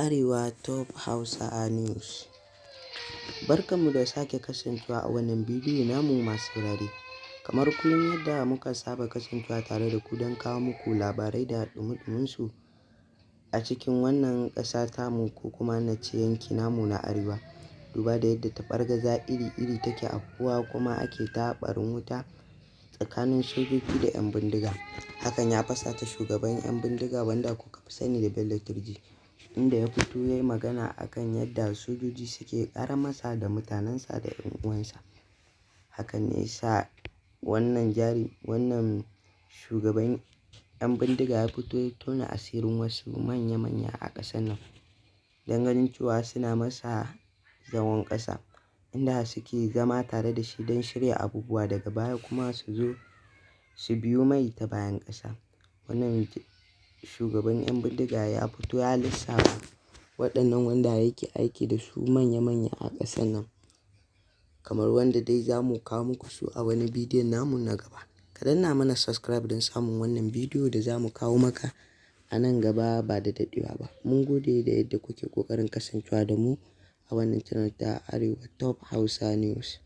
Arewa Top Hausa News. Barkanmu da sake kasancewa a wannan bidiyo namu, masu saurare. Kamar kullum yadda muka saba kasancewa tare da ku don kawo muku labarai da ɗumi-ɗuminsu a cikin wannan ƙasa tamu, ko kuma na ce yanki namu na Arewa. Duba da yadda taɓargaza iri-iri take afkuwa, kuma ake ta ɓarin wuta tsakanin sojoji da 'yan bindiga. Hakan ya fusata shugaban 'yan bindiga wanda kuka fi sani da Bello Turji, inda ya fito ya yi magana a kan yadda sojoji suke ƙarar masa da mutanensa da 'yan uwansa. Hakan ne ya sa wannan jari wannan shugaban 'yan bindiga ya fito ya tona asirin wasu manya-manya a ƙasar nan don ganin cewa suna masa zagon ƙasa, inda suke zama tare da shi don shirya abubuwa, daga baya kuma su zo su biyo mai ta bayan ƙasa. Wannan shugaban 'yan bindiga ya fito ya lissafa waɗannan wanda yake aiki da su manya-manya a ƙasar nan, kamar wanda dai za mu kawo muku su a wani bidiyon namu na gaba. Ka danna mana subscribe don samun wannan bidiyo da za mu kawo maka a nan gaba ba da daɗewa ba. Mun gode da yadda kuke ƙoƙarin kasancewa da mu a wannan channel ta Arewa Top Hausa News.